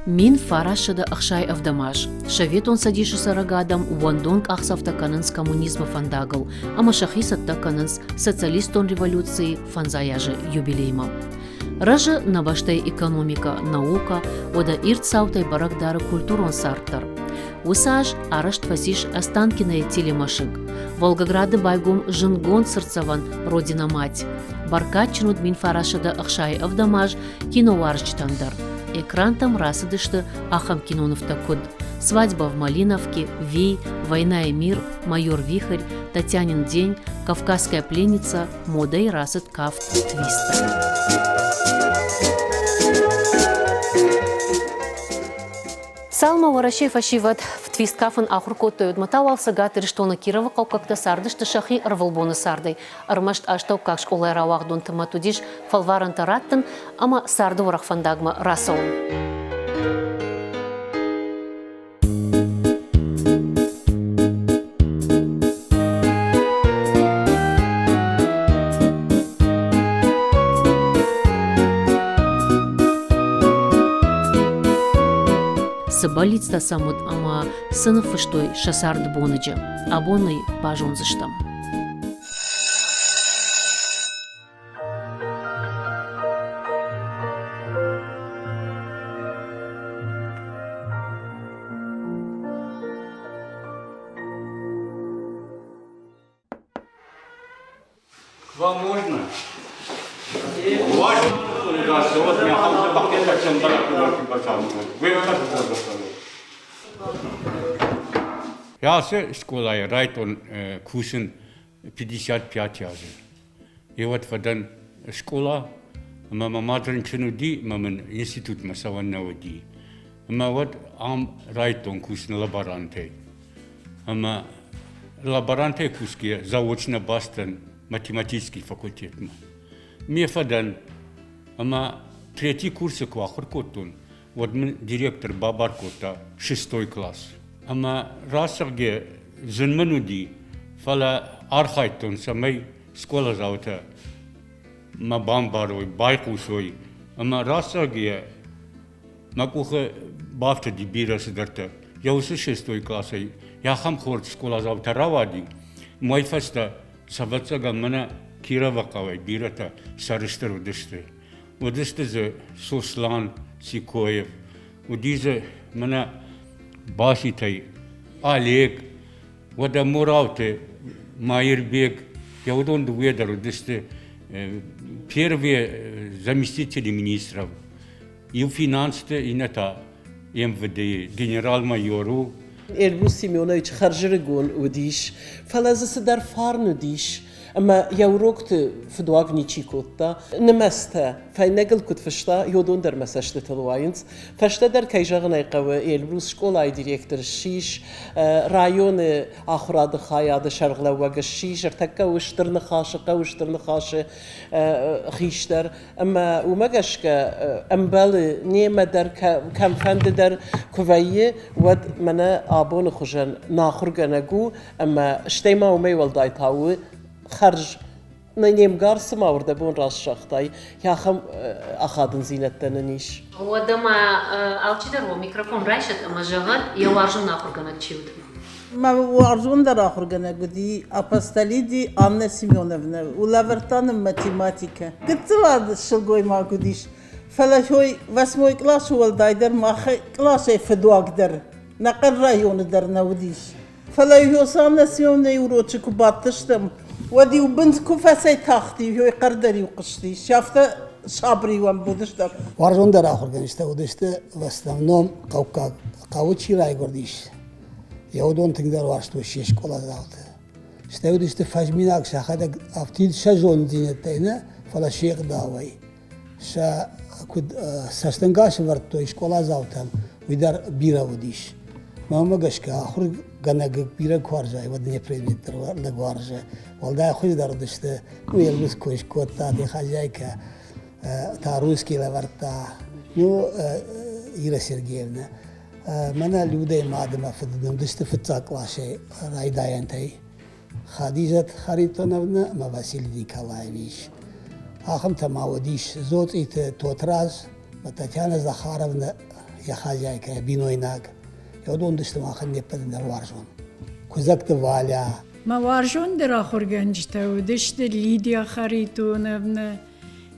1967 аз Советон Цӕдисы цӕрӕг адӕм уӕндон къахдзӕфтӕ кӕнынц коммунизмы фӕндагыл ӕмӕ сӕхи цӕттӕ кӕнынц социалистон революцийы фӕндзай азы юбилеймӕ. Рӕзы нӕ бӕстӕйы экономикӕ, наукӕ, уӕдӕ ирд цаутӕй бӕрӕг дары культурон цард дӕр. Уыцы аз арӕзт фӕцис Останкинойы телемӕсыг. Волгограды байгом зындгонд цыртдзӕвӕн «Родина-мать». Бӕркадджын уыд 1967 аз киноуарзджытӕн дӕр. Экрантӕм рацыдысты ахӕм кинонывтӕ куыд «Свадьба в Малиновке», «Вий», «Война и мир», «Майор Вихрь», «Татьянин день», «Кавказская пленница», модӕй рацыд кафт «Твиста». Цалынмӕ Уӕрӕсейы фӕсивӕд твист кафын ахуыр кодтой, уӕдмӕ та уал Цӕгат Ирыстоны Кировы хъӕуккӕгтӕ цардысты сӕхи ӕрвылбоны цардӕй. Ӕрмӕст астӕуккаг скъолайы рауагъдонты мӕт уыдис фӕлварӕнтӕ раттын ӕмӕ царды уӕрӕх фӕндагмӕ рацӕуын. Цы бӕллицтӕ сӕм уыд ӕмӕ цы ныффыстой сӕ царды боныджы, абон ӕй базондзыстӕм. Вам можно? Ацы скъолайы райдтон кусын 55 азы. И вот фӕдӕн скъола, ӕмӕ мӕ мад рынчын уыди, ӕмӕ мын институтмӕ цӕуӕн нӕ уыди. Ӕмӕ уӕд ам райдтон кусын лаборантӕй. Ӕмӕ лаборантӕй кусгӕйӕ заочно бацыдтӕн математический факультетмӕ. Ме фӕдӕн ӕмӕ третий курсы куы ахуыр кодтон, уӕд мын директор бабар кодта шестой класс. Ӕмӕ рацӕгъгӕ зын мын уыди, фӕлӕ архайдтон, цӕмӕй скъоладзаутӕ мӕ бамбарой, байхъусой. Ӕмӕ рацӕгъгӕ мӕ къухы бафтыди бирӕ цыдӕртӕ. Йӕ уыцы шестой классӕй ахӕм хорз скъоладзаутӕ рауади, мӕй фӕстӕ ӕвӕццӕгӕн мӕнӕ Кировы хъӕуӕй бирӕтӕ сӕрыстыр уыдысты. Уыдысты дзы Сослан Сикоев, уыди дзы мӕнӕ Баситӕй Олег, уӕдӕ Мурауты Маирбег, йӕ уыдон дыууӕ дӕр уыдысты первые заместители министров. Иу финансты, иннӕ та МВД-йы генерал-майор у. Эльбрус Семенович хӕрзӕрыгон уыдис, фӕлӕ дзы цыдӕр фарн уыдис. Ӕмӕ йӕ урокты фыдуаг ничи кодта. Нымӕцтӕ фӕйнӕгыл куыд фыста, уыдон дӕр мӕ цӕстытыл уайынц. Фӕстӕдӕр, кӕй зӕгъын ӕй хъӕуы, Эльбрус скъолайы директор ссис, районы ахуырады хайады сӕргълӕууӕг ссис, ӕртӕккӕ у Стыр Ныхасы, хъӕуы Стыр Ныхасы хистӕр. Ӕмӕ уымӕ гӕсгӕ ӕмбӕлы немӕ дӕр кӕмфӕнды дӕр куы вӕййы, уӕд мӕнӕ абоны хуызӕн нӕ ахуыргӕнӕг у ӕмӕ стӕй ма уымӕй уӕлдай та у хӕрз нӕ не мгар цыма уырдӕбон раст загътай, ахӕм ахадындзинӕдтӕ нын ис. Уӕдӕ ма алчидӕр уӕ микрофон райсӕд ӕмӕ зӕгъӕд, йӕ уарзон ахуыргӕнӕг чи уыд. Мӕ уарзондӕр ахуыргӕнӕг уыди Апостолиди Аннӕ Семеновнӕ. Лӕвӕрдта нын математикӕ. Гыццыл сылгоймаг уыдис, фӕлӕ хой восьмой къласы уӕлдайдӕр мах къласӕй фыдуагдӕр нӕ хъӕр районы дӕр нӕ уыдис. Фӕлӕ Аннӕ Семеновнӕйы урочы куы бадтыстӕм, уӕд-иу бындз куы фӕцӕйтахти, уый хъӕр дӕр-иу хъуыстис. Афтӕ сабыр-иу ӕм уыдыстӕм. Уарзондӕр ахуыргӕнджытӕ уыдысты в основном хъӕуккаг хъӕуы чи райгуырдис, йӕ уыдон тынгдӕр уарзтой се скъоладзауты. Стӕй уыдысты фӕзминаг сӕхӕдӕг афтид сӕ зонддзинӕдтӕй нӕ, фӕлӕ се гъдауӕй. Сӕ куыд цӕстӕнгас ӕвӕрдтой скъоладзаутӕм, уый дӕр бирӕ уыдис. Мӕнмӕ гӕсгӕ, ахуыргӕнӕг бирӕ куы уарзай, уӕд не предмет дӕр лӕг уарзы. Уӕлдай хуыздӕр уыдысты, ну, Елбыз кой скодта, ты хозяйка, та русский лӕвӕрдта, ну, Ира Сергеевна. Мӕнӕ Людӕйы мады мӕ фыд уыдысты фыццаг къласӕй райдайӕнтӕй. Хадизӕт Харитоновна ӕмӕ Василий Николаевич. Ахӕмтӕ ма уыдис Дзоцъиты Тотрадз ӕмӕ Татьяна Захаровна. йӕ хозяйкӕ, йӕ бинойнаг. Уыдон уыдысты махӕн не ппӕтӕн дӕр уарзон. Куыдзӕгты Валя. Мӕ уарзондӕр ахуыргӕнджытӕ уыдысты Лидия Харитоновна,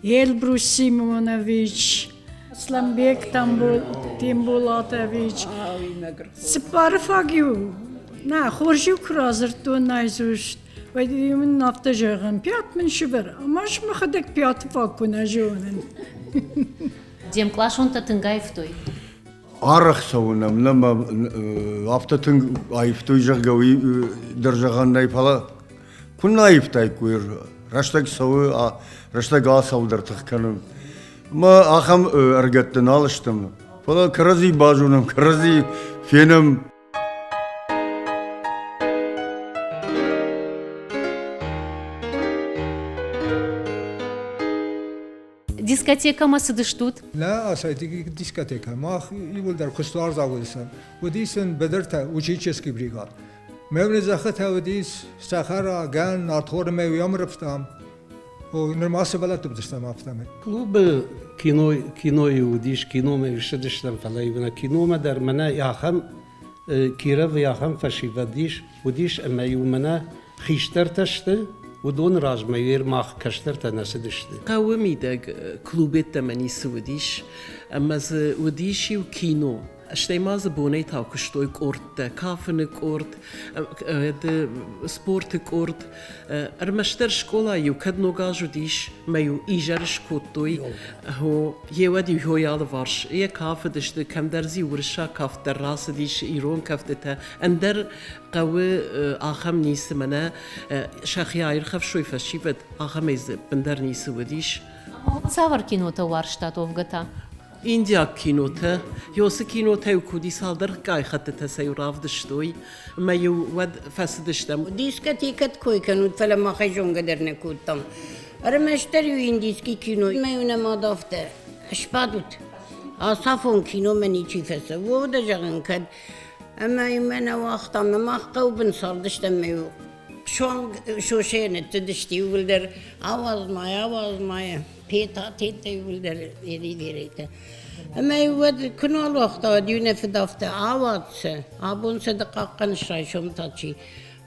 Эльбрус Симонович, Аслӕнбег Тембулатович. Цыппары фаг-иу, нӕ, хорз-иу куы радзырдтон наизусть, уӕд-иу мын афтӕ зӕгъын, пиат мын сывӕр, ӕмӕ ӕз мӕхӕдӕг пиаты фаг куы нӕ зонын. Де мкъласонтӕ тынг аивтой? Арӕх цӕуын ӕм, нӕ мӕ афтӕ тынг аивтой, зӕгъгӕ, уый дӕр зӕгъӕн нӕй, фӕлӕ куыннӕ аивтаиккой, рӕстӕг цӕуы, рӕстӕг ацӕуылдӕр тых кӕны. Мӕ ахӕм ӕрыгӕттӕ нал стӕм, фӕлӕ кӕрӕдзи базонӕм, кӕрӕдзи фенӕм. Дискотекӕмӕ цыдыстут? Нӕ, асай дискотекӕ. Мах иууылдӕр куыстуарзаг уыдыстӕм. Уыдис сын быдыртӕ, ученический бригад. Мӕ зӕххытӕ уыдис цӕхӕра, гӕн, нартхоры мӕ уый ӕмрывтам. Нырма сывӕллӕтты уыдыстӕм афтӕмӕй. Клубы кино, кинойы уыдис, киномӕ ссыдыстӕм, фӕлӕ нӕ киномӕ дӕр мӕнӕ ахӕм Кировы ахӕм фӕсивӕд ис, уыдис ӕмӕ-иу мӕнӕ хистӕртӕ сты, уыдоны размӕ йер мах кӕстӕртӕ нӕ цыдысты. Хъӕуы мидӕг клубеттӕмӕ ницы уыдис, ӕмӕ дзы уыдис-иу кино. Стӕй ма дзы бонӕй та куыстой къордтӕ, кафыны къорд, спорты къорд. Ӕрмӕстдӕр скъолайы-иу кӕд ног аз уыдис, мӕ-иу изӕр скодтой, хо, йеуӕд-иу хойы алыварс йӕ кафыдысты, кӕмдӕр дзы уырыссаг кафт дӕр рацыдис, ирон кӕфтытӕ, ӕндӕр хъӕуы ахӕм ницы, мӕнӕ сӕхи аирхӕфсой фӕсивӕд, ахӕмӕй дзы ӕппындӕр ницы уыдис. Цавӕр кинотӕ уарзтат уӕвгӕ та? Индиаг кинотӕ. Ёсы кинотӕ-иу куы уыди, цалдӕргай хӕттытӕ сӕ-иу равдыстой, ӕмӕ-иу уӕд фӕцыдыстӕм. Дискотекӕты кой кӕнут, фӕлӕ махӕй зонгӕ дӕр нӕ кодтам. Ӕрмӕстдӕр-иу индийский кино, ӕмӕ-иу нӕ мад афтӕ, сбадут, ацафон киномӕ ничи фӕцӕуы, уӕдӕ зӕгъын кӕд. Ӕмӕ-иу мӕ нӕ уагътам, ӕмӕ мах хъӕуы бын цардыстӕм, ӕмӕ-иу суанг сосӕйӕ ныццыдысты иууылдӕр, ауадз ма йӕ, ауадз ма йӕ. Пета, тетӕ иууылдӕр Елизаветӕ. Ӕмӕ уӕд куы нал уагъта, уӕд иу нӕ фыд афтӕ ауадз сӕ, абон сӕ ды хъахъхъӕныс райсом та чи.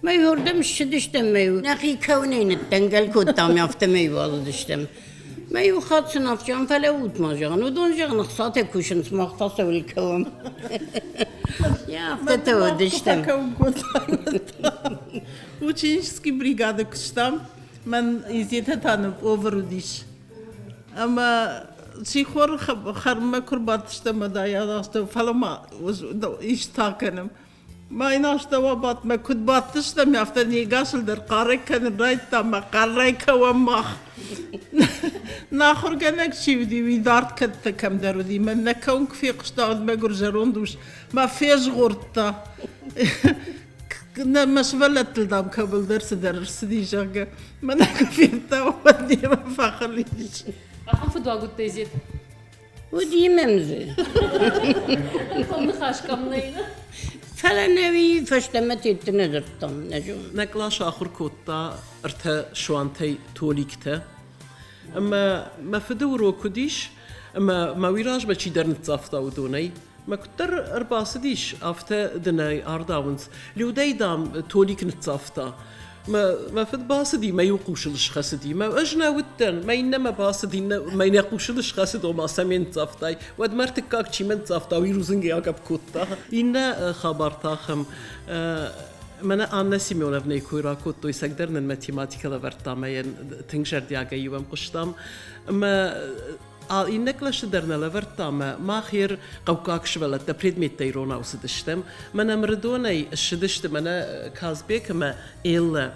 Мӕ уырдӕм ссыдыстӕм, мӕ нӕхи кӕуынӕй ныддӕнгӕл кодтам, афтӕмӕй уадздыстӕм. Мӕ иу хатт сын афтӕ фӕлӕуут ма зӕгъын, уыдон зӕгъын ӕхцатӕ кусынц, мах та цӕуыл кӕуӕм. Афтӕтӕ уыдыстӕм. Ученический бригады куыстам, Мӕн Изетӕ та ныпъовыр уыдис. Ӕмӕ сихор хӕрынмӕ куы рбадтыстӕм ӕмӕ астӕу, фӕлӕ ма исты акӕнӕм. Ма йын астӕу абадтмӕ куыд бадтыстӕм, афтӕ не гасыл дӕр хъарӕг кӕнын райдыдта мӕ хъӕрӕй кӕуӕм мах. Нӕ ахуыргӕнӕг чи уыди, уый дард кӕдтӕ кӕмдӕр уыди. Мӕн нӕ кӕуын куы фехъуыста, уӕд мӕгуыр зӕронд ус мӕ фезгъордта. Нӕ мӕ сывӕллӕттыл, дам, кӕуылдӕр цыдӕр ӕрцыди, зӕгъгӕ, мӕнӕ куы федта, уӕд немӕ фӕхыл ис. Ахӕм фыдуаг уыдтӕ, Изет? Уыди мӕм дзы. Ныхас кӕм нӕй. Фӕлӕ нӕ уый фӕстӕмӕ тетты нӕ дзырдтам, нӕ зонын. Нӕ къласы ахуыр кодта ӕртӕ суантӕй Толиктӕ. Ӕмӕ мӕ фыды урок уыдис, ӕмӕ мӕ уый размӕ чидӕр ныццавта уыдонӕй. Мӕ куыддӕр ӕрбацыдис, афтӕ дын ӕй ардауынц. Людӕй, дам, Толик ныццавта. Мӕ, мӕ фыд бацыди, мӕ иу хъусыл схӕцыди. Мӕ ӕз нӕ уыдтӕн, мӕ иннӕмӕ бацыд, иннӕ, мӕ иннӕ хъусыл схӕцыд, ома цӕмӕ ныццавтай. Уӕд мӕ ӕртыккаг чи мӕ ныццавта, уый рудзынгӕй агӕпп кодта. Иннӕ хабар та ахӕм. Мӕнӕ Аннӕ Семеновнӕйы кой ракодтой, цӕгдӕр нын математикӕ лӕвӕрдта ӕмӕ йӕ тынг зӕрдиагӕй иу ӕм хъуыстам. Ӕмӕ Иннӕ кълӕсты дӕр нӕ лӕвӕрдта ӕмӕ мах ер хъӕуккаг сывӕллӕттӕ предметтӕ иронау цыдыстӕм. Мӕнӕ Мырыдонӕй ссыдысты мӕнӕ Казбек ӕмӕ Эллӕ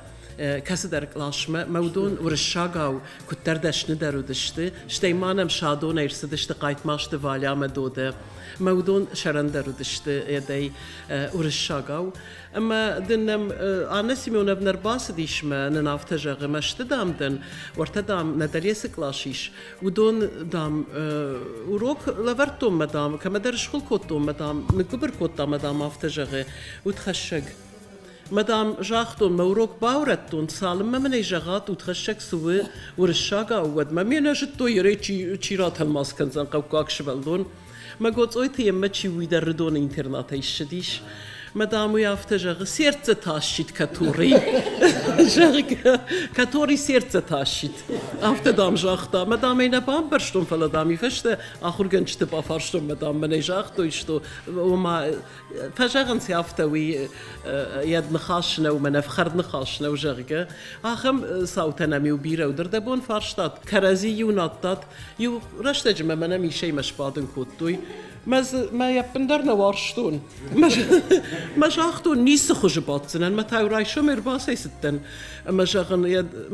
кӕцыдӕр къласмӕ. Мӕ уыдон уырыссагау куыддӕр дӕсныдӕр уыдысты. Стӕй ма нӕм Садонӕй ӕрцыдысты Хъайтмазты Валя ӕмӕ Додӕ. Мӕ уыдон сӕрӕндӕр уыдысты эдӕй уырыссагау. Ӕмӕ дын нӕм Аннӕ Семеновнӕ ӕрбацыдис мӕ нын афтӕ зӕгъы, мӕсты, дам, дӕн, уӕртӕ, дам, нӕ дӕле цы кълас ис, Уыдон, дам, урок лӕвӕрдтон мӕ, дам, кӕмӕдӕр схуыл кодтон мӕ, дам, ныггуыбыр кодта мӕ, дам, афтӕ зӕгъы, удхӕссӕг. Мӕ, дам, загътон, мӕ урок баурӕдтон, цалынмӕ мын ӕй зӕгъат, удхӕссӕг цы у уырыссагау, уӕдмӕ ме нӕ зыдтой, ерӕй чи, чи ратӕлмац кӕндзӕн хъӕуккаг сывӕллон. Мӕ Гоцъойты еммӕ чи уый дӕр Рыдоны интернатӕй ссыдис. Мӕ дам уый афтӕ зӕгъы, сердце тащит который, зӕгъгӕ, который сердце тащит. Афтӕ дам загъта. Мӕ дам ӕй нӕ бамбӕрстон, фӕлӕ дам и фӕстӕ ахуыргӕнджыты бафарстон, мӕ дам мӕнӕй загътой, что ома фӕзӕгъынц афтӕ уый йӕ ныхас нӕу, мӕнӕ ӕфхӕрд ныхас нӕу, зӕгъгӕ. Ахӕм цаутӕ нӕм-иу бирӕ уыд. Ӕрдӕбон фарстат, кӕрӕдзи-иу надтат. Иу рӕстӕджы мӕ мӕнӕ Мишӕимӕ сбадын кодтой. Мӕ дзы мӕ ӕппындӕр нӕ уарзтон. Мӕ загътон, ницы хуызы баддзынӕн. Мӕ та-иу райсом ӕрбацӕйцыдтӕн ӕмӕ зӕгъын,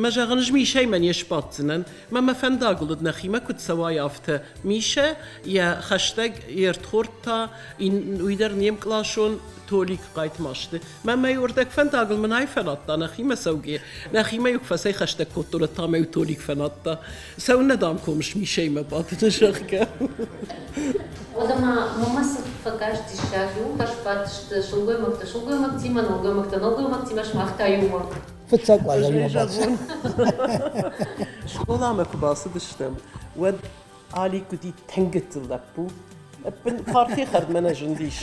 мӕ зӕгъын, ӕз Мишӕимӕ не сбаддзынӕн. Мӕ мӕ фӕндагыл уыд, нӕхимӕ куыд цӕуай, афтӕ. Мишӕ йӕ хӕстӕг, йе рдхорд та, уый дӕр не мкъласон Толик Хъайтмазты. Мӕ мӕ иуӕрдӕг фӕндагыл мын ӕй фӕнадта нӕхимӕ цӕугӕ. Нӕхимӕ-иу куы фӕцӕйхӕстӕг кодтон, уӕд та мӕ-иу Толик фӕнадта. Цӕуыннӕ, дам, комыс Мишӕимӕ бадын, зӕгъгӕ. Уӕдӕ ма мӕмӕ цы фӕкаст диссаг, иу хӕсбадтысты сылгоймӕгтӕ сылгоймӕгтимӕ, нӕлгоймӕгтӕ нӕлгоймӕгтимӕ, сымах та иумӕ. Фыццаг къуайӕ иумӕ бадтыстӕм. Скъоламӕ куы бацыдыстӕм, уӕд Алик уыди тынг гыццыл лӕппу. Ӕппын парти хӕрдмӕ нӕ зындис.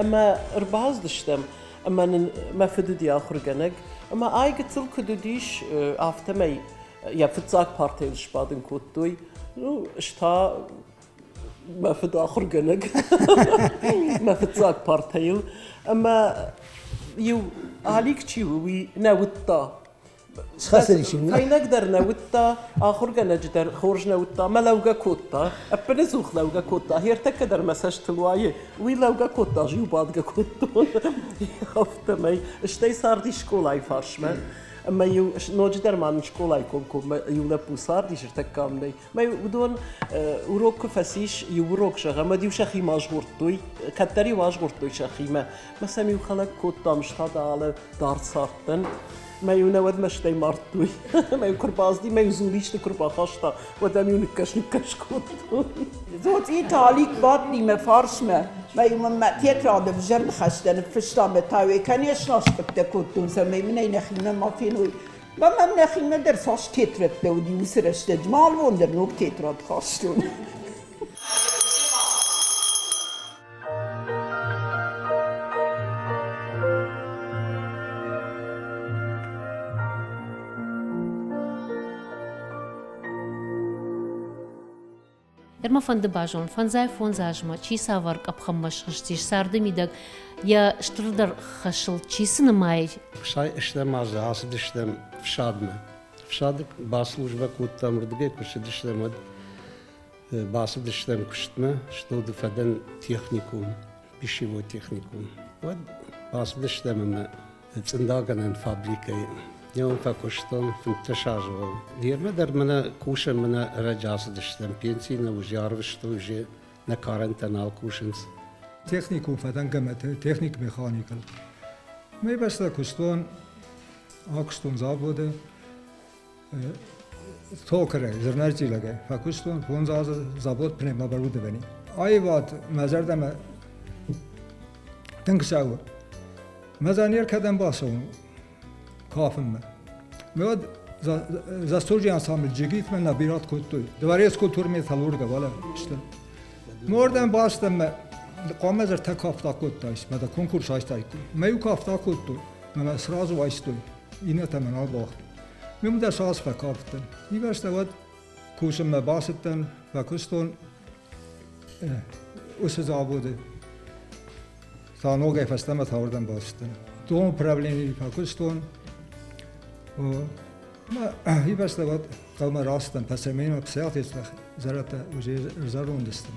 Ӕмӕ ӕрбацыдыстӕм, ӕмӕ нын мӕ фыд уыди ахуыргӕнӕг. Ӕмӕ ай гыццыл куыд уыдис, афтӕмӕй йӕ фыццаг партӕйыл сбадын кодтой. Ну, ӕз та мӕ фыд ахуыргӕнӕг мӕ фыццаг партӕйыл. Ӕмӕ иу Алик чи у, уый нӕ уыдта. Фӕйнӕг дӕр нӕ уыдта, ахуыргӕнӕджы дӕр хорз нӕ уыдта, мӕ лӕугӕ кодта, ӕппынӕдзух лӕугӕ кодта. Ӕртӕккӕ дӕр мӕ цӕстыл уайы, уый лӕугӕ кодта, ӕз иу бадгӕ кодтон. Афтӕмӕй. Стӕй царди скъолайы фарсмӕ. Ӕмӕ-иу ноджыдӕр ма нын скъолайы комкоммӕ иу лӕппу цардис, ӕртӕккӕ ам нӕй. Мӕ уыдон урок куы фӕцис, иу урок зӕгъӕм, уӕд-иу сӕхимӕ азгъордтой, кӕддӕр-иу азгъордтой сӕхимӕ. Мӕ сӕм-иу хӕлӕг кодтам, стад алы дард цардтӕн. Мӕ-иу нӕ уӕд мӕстӕй мардтой. Мӕ-иу куы рбацыди, мӕ-иу дзул исты куы рбахаста, уӕд ӕм-иу ныккӕс-ныккӕс кодтон. Дзоцъиты Алик бадти мӕ фарсмӕ, мӕ-иу мын мӕ тетрады ӕвзӕр ныхӕстӕ ныффыста мӕ та-иу ӕй, конечно, аскъуыдтӕ кодтон, цӕмӕй мын ӕй нӕхимӕ ма феной. Мӕ мӕм нӕхимӕ дӕр цас тетрӕдтӕ уыди уыцы рӕстӕджы, ма алыбон дӕр ног тетрад хастон. Ныр мӕ фӕнды базон, фӕндзай фондз азмӕ чи цавӕр къӕпхӕнмӕ схызтис царды мидӕг, йӕ стырдӕр хӕсыл чи цы нымайы? Сай стӕм азы ацыдыстӕм фсадмӕ. Фсады баслужбӕ кодтам, рдыгӕй куы ссыдыстӕм, уӕд бацыдыстӕм куыстмӕ, стылды фӕдӕн техникум, пищевой техникум. Уӕд бацыдыстӕм ӕмӕ цъындагӕнӕн фабрикӕйы. Йӕм фӕкуыстон 15 азы онг. Йемӕ дӕр мӕнӕ кусӕм, мӕнӕ ӕрӕджы ацыдыстӕм пенсийы нӕ уже арвыстой, уже нӕ карӕнтӕ нал кусынц. Техникум фӕдӕн гӕмӕты техник-механикыл. Мӕ бӕстӕ куыстон, акуыстон заводы, токарӕй, зырнӕйзилӕгӕй фӕкуыстон фондз азы завод пневмооборудование. Аивад мӕ зӕрдӕмӕ тынг цӕуы. Мӕ занер кӕдӕм бацӕуын кафынмӕ. Мӕ уӕд застольный ансамбль джигитмӕ набират кодтой. Дворец культуры металлурга, валя, сты. Мордӕм бацыдтӕн мӕ хъуамӕ ӕртӕ кафт акодтаис, мӕ конкурс айстаиккой. Мӕ иу кафт акодтой, мӕ сразу айстой, иннӕтӕ мӕ нал бауагътой. Уым дӕр цас фӕкафтӕн. Ивӕзтӕ уӕд кусынмӕ бацыдтӕн, фӕкуыстон уыцы заводы. Та ногӕй фӕстӕмӕ та уырдӕм бацыдтӕн. Дон управленийы фӕкуыстон. Ивӕзтӕ уӕд хъӕумӕ рацыдтӕн, пӕсӕмӕ псӕхтецлӕх зӕрӕдтӕ уже зӕронд сты.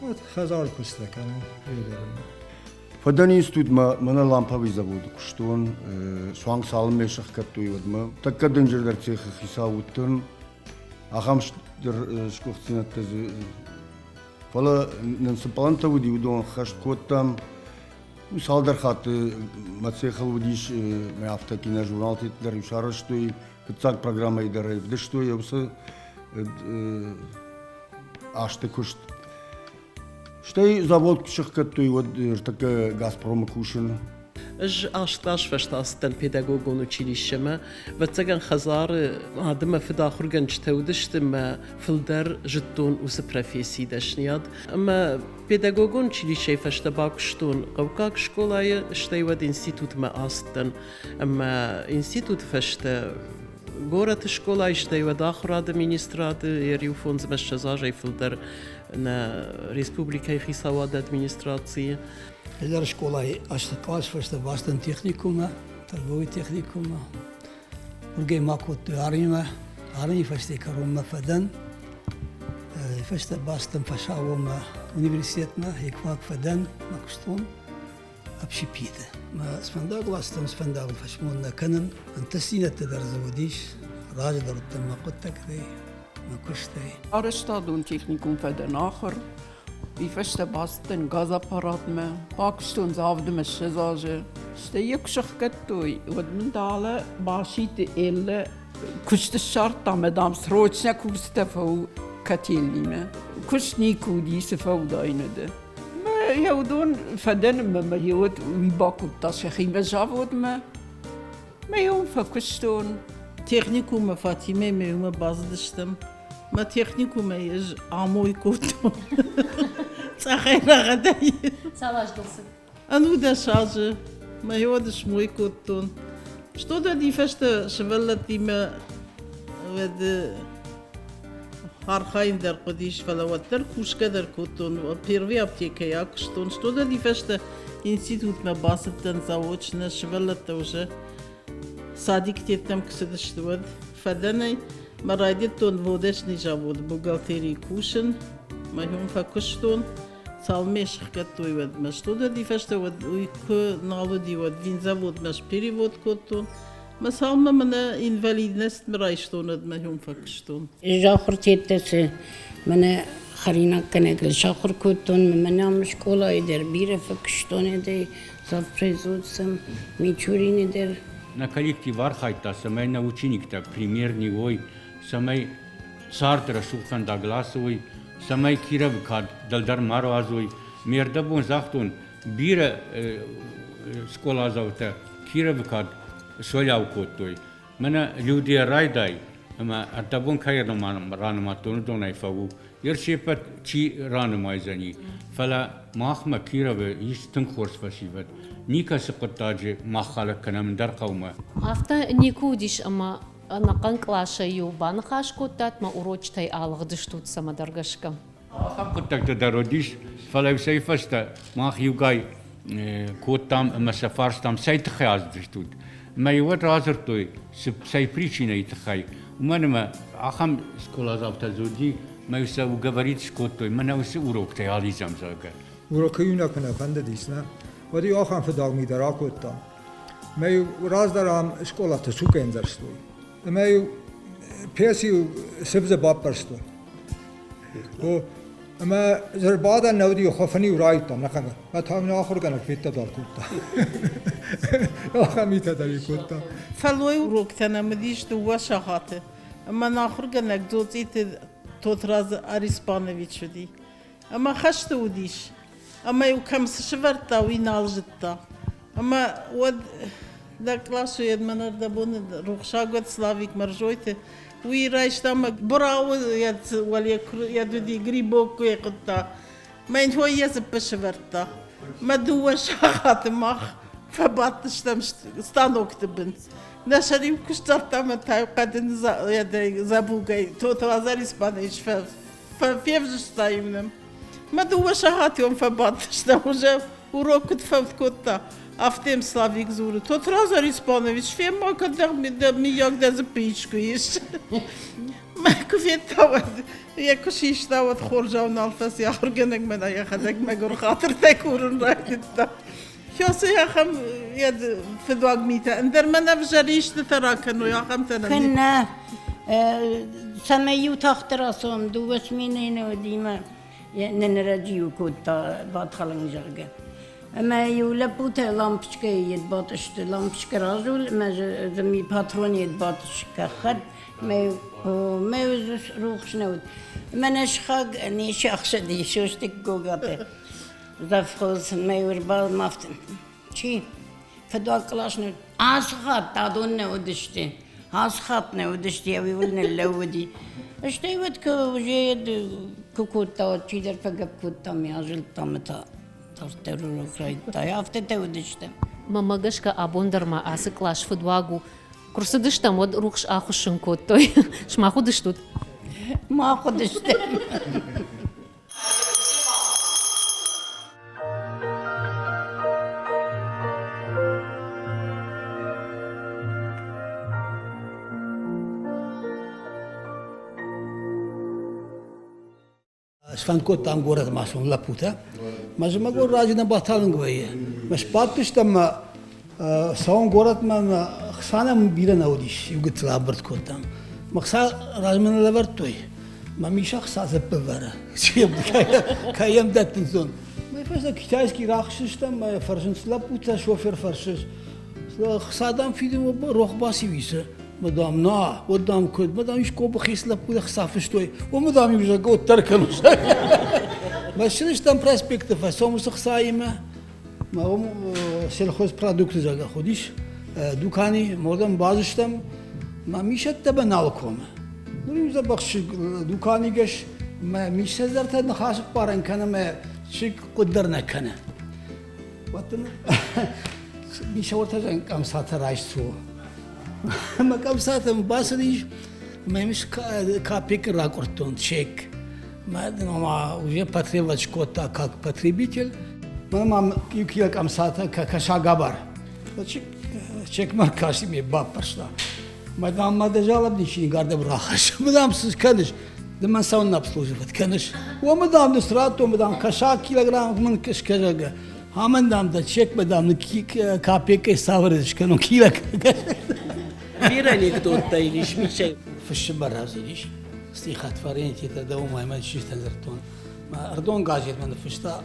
Уӕд хӕдзары куыстытӕ кӕнын регулярно. Фӕдӕн институтмӕ мӕнӕ ламповый заводы куыстон, суанг цалынмӕ сӕхгӕдтой, уӕдмӕ. Тӕккӕ дынджырдӕр цехы хицау уыдтӕн. Ахӕм стыр сгуыхтдзинӕдтӕ дзы. Фӕлӕ нын цы пълантӕ уыди, уыдон ӕххӕст кодтам. Цалдӕр хатты мӕ цехыл уыдис, мӕ афтӕ киножурналты дӕр иу сарӕзтой, фыццаг программӕйы дӕр ӕвдыстой уыцы азты куыст. Стӕй завод куы сӕхгӕдтой, уӕд ӕртӕккӕ Газпромы кусын. Ӕз аст аз фӕстӕ ацыдтӕн педагогон училищемӕ. Ӕвӕццӕгӕн, хӕдзары адӕмы фыдахуыргӕнджытӕ уыдысты мӕ фылдӕр зыдтон уыцы профессийы дӕсныйад. Ӕмӕ педагогон училищейы фӕстӕ бакуыстон хъӕуккаг скъолайы, стӕй уӕд институтмӕ ацыдтӕн. Ӕмӕ институты фӕстӕ горӕты скъолайы, стӕй уӕд ахуырады министрады йӕ риу 25 азӕй фылдӕр нӕ республикӕйы хицауады администрацийы. Ӕлдар скъолайы азты кълас фӕстӕ бацыдтӕн техникуммӕ, торговый техникуммӕ. Уыргӕй ма кодтой армимӕ. Армийы фӕстӕ кӕронмӕ фӕдӕн. Фӕстӕ бацыдтӕн фӕсаууонмӕ университетмӕ, еквак фӕдӕн, мӕ куыстон общепиты. Мӕ сфӕндагыл ацыдтӕн, сфӕндагыл фӕсмон нӕ кӕнын. Ӕнтыстдзинӕдтӕ дӕр дзы уыдис, разы дӕр уыдтӕн мӕ хъуыддӕгтӕй, мӕ куыстӕй. Арӕзтадон техникум фӕдӕн ахуыр. Уый фӕстӕ бацыдтӕн газаппаратмӕ, бакуыстон дзы авд ӕмӕ 20 азы. Стӕй йӕ куы сӕхгӕдтой, уӕд мын далӕ Баситы Эллӕ куыст ссардта ӕмӕ, дам, срочно курсытӕ фӕу котельнимӕ. Куыст никуы уыди, цы фӕуыдаин ды. Мӕ йӕ уыдон фӕдӕн ӕмӕ мӕ уӕд уый бакодта сӕхимӕ заводмӕ. Мӕ йӕ уым фӕкуыстон. Техникуммӕ Фатимӕимӕ иумӕ бацыдыстӕм. Мӕ техникумӕй ӕз амой кодтон. Цъӕхӕй рӕгъӕдӕй. Цал аз дыл цыд? Ӕнудӕс азы. Мӕ уӕд смой кодтон. Что дӕ фӕстӕ сывӕллӕттимӕ уӕд архайын дӕр хъуыдис, фӕлӕ уӕддӕр кусгӕ дӕр кодтон. Первый аптекӕйы акуыстон. Что дӕ фӕстӕ институтмӕ бацыдтӕн заочно, сывӕллӕттӕ уже садиктеттӕм куы цыдысты, уӕд фӕдӕнӕй мӕ райдыдтон водочный заводы бухгалтерийы кусын, мӕ уым фӕкуыстон. Цалынмӕ сыхгӕдтой, уӕдмӕ. Студӕди фӕстӕ уӕд уый куы нал уыди, уӕд винзаводмӕ перевод кодтон. Мӕ цалынмӕ мӕнӕ инвалидностьмӕ райстон, уӕдмӕ уым фӕкуыстон. Ӕз ахуыртеттӕ цы мӕнӕ хӕринаггӕнӕгыл сахуыр кодтон, мӕнӕ ам скъолайы дӕр бирӕ фӕкуыстон эдӕй завпроизводством Мичурины дӕр. Нӕ коллектив архайдта, цӕмӕй нӕ учениктӕ пример не уой, цӕмӕй цард рӕсугъд фӕндагыл ацӕуой, цӕмӕй Кировы кад дӕлдӕр ма руадзой. Ме рдӕбон загътон, бирӕ скъоладзаутӕ Кировы кад суӕлиау кодтой. Мӕнӕ Людия райдай, ӕмӕ ӕрдӕбон кӕй ранымадтон, уыдонӕй фӕу. Ер се ппӕт чи ранымайдзӕни, фӕлӕ махмӕ Кировы ис тынг хорз фӕсивӕд. Никӕцы хъуыддаджы мах хӕлӕг кӕнӕм ӕндӕр хъӕумӕ. Афтӕ никуы уыдис, ӕмӕ ӕнӕхъӕн къласӕй-иу баныхас кодтат мӕ урочытӕй алыгъдыстут цӕмӕдӕр гӕсгӕ? Ахӕм хъуыддӕгтӕ дӕр уыдис, фӕлӕ цӕй фӕстӕ мах иугай кодтам ӕмӕ сӕ фарстам, цӕй тыххӕй ацыдыстут. Ӕмӕ уӕд радзырдтой, цӕй причинӕйы тыххӕй. Уымӕн ӕмӕ ахӕм скъоладзаутӕ дзы уыди, ӕмӕ сӕ уговорить скодтой, мӕнӕ уыцы уроктӕй алидзӕм, зӕгъгӕ. Урокы иунӕг куы нӕ фӕндыдис, нӕ, уӕд-иу ахӕм фыдау ми дӕр акодтам. Ӕмӕ-иу раздӕр ам скъолаты суг ӕндзӕрстой. Ӕмӕ-иу пец-иу сывзы баппӕрстой. Ӕмӕ зӕрбадӕн нӕ уыди, хуыфын-иу райдыдтам нӕхъӕн. Мӕ та мын ахуыргӕнӕг феддӕдӕр кодта. Ахӕм митӕ дӕр кодта. Фӕллой уроктӕ нӕм уыдис дыууӕ сахаты. Ӕмӕ нӕ ахуыргӕнӕг Дзоцъиты Тотрадз Ариспанович уыди. Ӕмӕ хӕсты уыдис. Ӕмӕ-иу кӕм цы сывӕрдта, уый нал зыдта. Ӕмӕ уӕд дӕ къласы йедмӕ ӕрдӕбоны рухсаг уӕд Славик Мӕрзойты, уый райста мӕ Бурауы уӕле йӕ уыди грибок куы хъуыдта. Мӕ йын хой йӕ дзыппы сывӕрдта. Мӕ дыууӕ сахаты мах фӕбадтыстӕм станокты бын. Нӕ сӕр-иу куы сдзардта ӕмӕ та-иу хъӕдын дзӕбугӕй Тотрадз Ариспанович февзыста-иу нӕм. Мӕ дыууӕ сахатион фӕбадтыстӕм уже урок куыд фӕуд кодта, афтӕ йӕм Славик дзуры: Тотрадз Ариспанович, фен-ма, кӕд дӕ мыййаг дӕ дзыппы искуы ис. Мӕ куы федта, уӕд йӕ куы систа, уӕд хорзау нал фӕци ахуыргӕнӕг мӕнӕ йӕхӕдӕг мӕгуыр хатыртӕ курын райдыдта. Хёсы ахӕм йӕ фыдуаг митӕ, ӕндӕр мӕн ӕвзӕр истытӕ ракӕной, ахӕмтӕ нӕ. Куыннӕ, цӕмӕй-иу тагъддӕр ацӕуӕм, дыууӕ сменӕйы нӕ уыди мӕ нын ӕрӕджиу кодта батхалын, зӕгъгӕ. Ӕмӕ-иу лӕппутӕ лампочкӕйы йед батысты, лампочкӕ разул ӕмӕ дзы ми патрон йед батыс гӕххӕтт, ӕмӕ рухс нӕ уыд. Мӕнӕ сыхаг не сиахсыди Состик Гогаты завхоз мӕ ӕрбал чи? Фыдуаг кълас нӕ Ацы хатт адон нӕ уыдысты. Ацы хатт нӕ уыдысты, уый ныллӕууыди. Стӕй уӕд куы куы кодта, уӕд чидӕр фӕгӕпп кодта мӕ азылдта мӕ та дарддӕр урок райдыдта. Афтӕтӕ уыдысты. Мӕнмӕ гӕсгӕ абон дӕр ма ацы кълас фыдуаг у. Куы рцыдыстӕм, уӕд рухс ахуыссын кодтой. Сымах уыдыстут? Мах уыдыстӕм. Сфӕнд кодтам горӕтмӕ ацӕуын лӕппутӕ. Мӕ зымӕгон раджы нӕ баталынг вӕййы. Мӕ сбадтыстӕм мӕ цӕуын горӕтмӕ мӕ хца нӕм бирӕ нӕ уыдис, иу гыццыл абырд кодтам. Мӕ хца размӕ нӕ лӕвӕрдтой. Мӕ Миша хца дзыппы вӕры. Кӕй йӕм дӕттынц дон. Мӕ фӕстӕ китайский рахсыстӕм, мӕ фӕрсынц лӕппутӕ, шофер фӕрсы. Хца дам фидын рох бациуисы. Мӕ дам, на, уӕд дам куыд, мӕ дам искуы хиц лӕппутӕ хца фыстой, уымӕ дам иу зӕгъгӕ уӕддӕр кӕныс. Мӕ ссыдыстӕм проспекты фӕцом уыцы хцаимӕ, мӕ уым сельхозпродукты зӕгъгӕ уыдис дукани, мордӕм базыстӕм, мӕ мисӕттӕ мӕ нал комы. Ныр иу дзӕбӕх дуканигӕс мӕ мисӕдзӕртӕ ныхасы ппарӕн кӕны мӕ чызг хъуыд дӕр нӕ кӕны. Уӕд дын Мисӕуӕртӕ къамсатӕ райсцу. Мӕ къамсатӕм бацыдис, мӕ йын капек ракъуырдтон, чек. Мӕ дын ома уже потребовать кодта как потребитель. Мӕ ма иу кило къамсатӕ кӕсагабар. Чекмӕ ркасти ме баппӕрста. Мӕ дам ма дӕ жалобничий гардӕм рахӕсс. Мӕ дам цы кӕныс? Ды мӕн цӕуылнӕ обслуживать кӕныс? Уомӕ дам ды срадтон, мӕ дам кӕсаг килограмм мын скӕзӕгӕ. Амӕн дам дӕ чекмӕ дам капеккӕй цавӕр скӕнон кило. Бирӕ анекдоттӕ ис Мишӕ. Фыссы рацыдис стихотворение дӕумӕ мӕ чистӕ дзырдтон. Ӕрдон газетмӕ ныффыста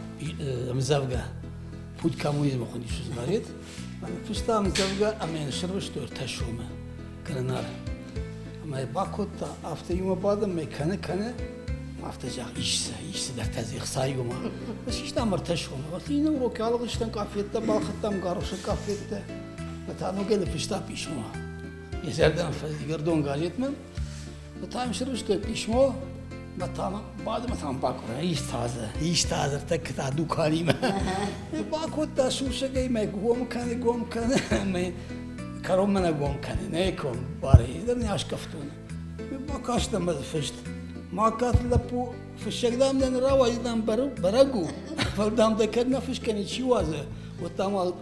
ӕмдзӕвгӕ Путь коммунизма хуындис газет. Ныффыста ӕмдзӕвгӕ ӕмӕ йын сырвыстой ӕртӕ сомы кӕнынар. Ӕмӕ йӕ бакодта, афтӕ иумӕ бадӕм, мӕ кӕны, кӕны, афтӕ зӕгъ, ис дзы, ис цыдӕртӕ дзы ӕхца иумӕ. Систам ӕртӕ сомы. Иннӕ урокы алыгъдыстӕм къафеттӕ, балхӕдтам гаросы къафеттӕ. Мӕ та ногӕй ныффыста писмо. Йӕ зӕрдӕмӕ фӕцыди Гордон газетмӕ. Мӕ та йын сырвыстой писмо, мӕ та бады мӕ там бакъуыры, ис та дзы, ис та дзы ӕртӕккӕ та дуканимӕ. Бакодта сусӕгӕй мӕ гом кӕны, гом кӕны, мӕ кӕронмӕ нӕ гом кӕны, нӕ ком барӕй дӕр не аскъӕфтон. Бакастӕн мӕ фыст. Маккаты лӕппу фыссӕг дам дӕ нӕ рауайы, дам бӕрӕг у, фӕлӕ дам дӕ кӕд нӕ фысгӕ ничи уадзы, уӕд дам уӕ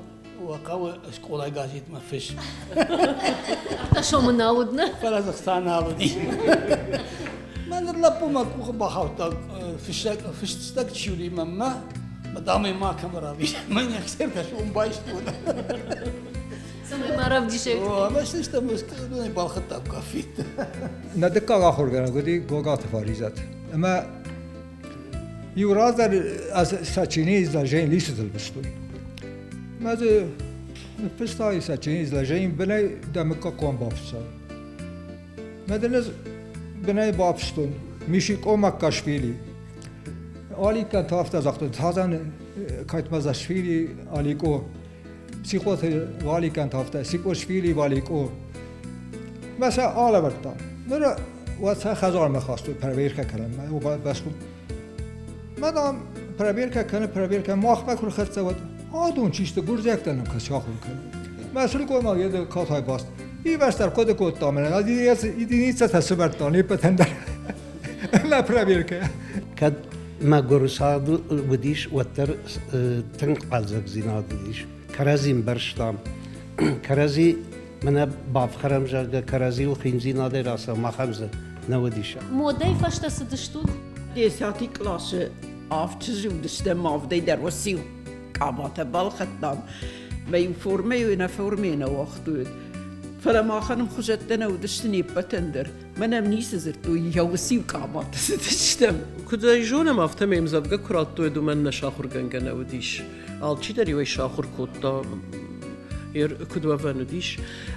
хъӕуы скъолайы газетмӕ фысс. Ӕртӕ сомы нал уыд, нӕ? Фӕлӕ дзы хца нал уыди. Мӕ ныр лӕппу мӕ къухы бахаудта фыссӕг, фыстӕг чи уыди мӕнмӕ, мӕ дам ӕй макӕмӕ равдис. Мӕн ӕхсӕртӕ сом байстон. Цӕмӕй ма равдисай. О, ӕмӕ систӕм балхӕдтам кафеттӕ. Нӕ дыккаг ахуыргӕнӕг уыди Гогаты Фаризӕт. Ӕмӕ Иу раздӕр ӕз сочинение изложение лисытыл фыстой. Мӕ дзы ныффыстай сочинение изложение бынӕй дӕ мыггаг хъуамӕ бафыссай. Мӕ дын ӕз бынӕй бафыстон Мишикъо Маккашвили. Аликкӕн та афтӕ загътон, Тазан Кайтмазашвили Аликъо. Сикъоты Валикӕн та афтӕ, Сикъошвили Валикъо. Мӕ сӕ алӕвӕрдтам. Ныр уӕд сӕ хӕдзармӕ хастой проверкӕ кӕнынмӕ. Бӕстон. Мӕ дам проверкӕ кӕны, проверкӕ махмӕ куы рхӕццӕ уӕд, адон чи сты, гуырдзиӕгтӕ нын кӕцы ахуыр кӕны. Мӕ сылгоймаг йӕ катай баст. Ивӕстӕр хъуыды кодта мӕнӕн, единицӕтӕ сывӕрдта не ппӕтӕн дӕр. Мӕ проверкӕ. Кӕд мӕгуыр цард уыдис, уӕддӕр тынг хъӕлдзӕгдзинад уыдис. Кӕрӕдзи мбӕрстам. Кӕрӕдзи мӕнӕ бафхӕрӕм, зӕгъгӕ, кӕрӕдзиуыл хиндзинадӕй рацӕуӕм, ахӕм дзы нӕ уыдис. Модӕй фӕстӕ цыдыстут? Десяти къласы авд чызджы уыдыстӕм, авдӕй дӕр уыциу къабатӕ балхӕдтам. Мӕ иу формӕ нӕ формӕ нӕ уагътой. Фӕлӕ махӕн ӕмхуызӕттӕ нӕ уыдысты не ппӕтӕн дӕр. Мӕн ӕм ницы дзырдтой, йӕ уыциу къабаты цыдыстӕм. Куыд ӕй зонӕм, афтӕмӕй ӕмдзӕвгӕ куы радтой, уымӕн нӕ сахуыргӕнгӕ нӕ уыдис. Алчидӕр-иу ӕй сахуыр кодта, куыд уӕвӕн уыдис.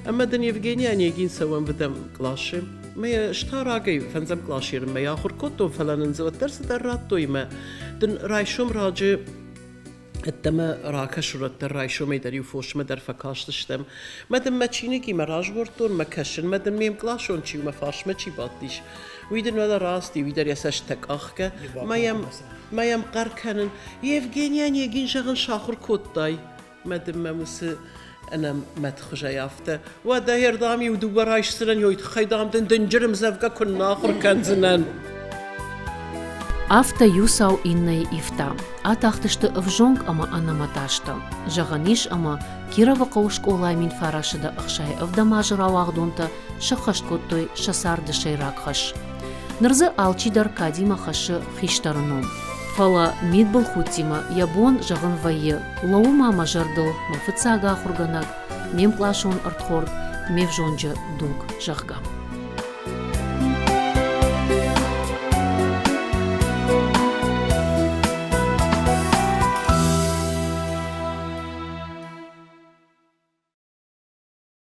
Ӕмӕ дын Евгений Онегин цӕуӕм выдӕм къласы. Мӕ ӕз та рагӕй фӕндзӕм къласы ерынмӕ ахуыр кодтон, фӕлӕ нын дзы уӕддӕр цыдӕр радтой ӕмӕ дын райсом раджы. Ӕддӕмӕ ракӕсурӕддӕр райсомӕй дӕр-иу фосмӕ дӕр фӕкастыстӕм. Мӕ дын мӕ чиныгимӕ разгъордтон, мӕ кӕсын, мӕ дын ме мкъласон чи у, мӕ фарсмӕ чи бадтис, уый дын уӕлӕ рацыди, уый дӕр йӕ цӕстытӕ къахгӕ, мӕ йӕм, мӕ йӕм хъӕр кӕнын, Евгений Онегин, зӕгъын, сахуыр кодтай? Мӕ дын мӕм уыцы ӕнӕмӕтхуызӕй афтӕ, уӕдӕ ардӕм иу дыууӕ райсдзынӕн, уый тыххӕй, дам, дын дынджыр ӕмдзӕвгӕ куыннӕ ахуыр кӕндзынӕн. Афтӕ иу цау иннӕйы ивта. Атахтысты ӕвзонг ӕмӕ ӕнӕмӕт азтӕ. Зӕгъӕн ис, ӕмӕ Кировы хъӕуы скъолайы 1967 азы рауагъдонтӕ сӕххӕст кодтой сӕ царды сӕйраг хӕс. Ныр дзы алчидӕр кадимӕ хӕссы хистӕры ном. Фӕлӕ мидбылхудтимӕ йӕ бон зӕгъын вӕййы, лӕууы ма мӕ зӕрдыл мӕ фыццаг ахуыргӕнӕг, ме мкъласон ӕрдхорд, ме взонджы дуг, зӕгъгӕ.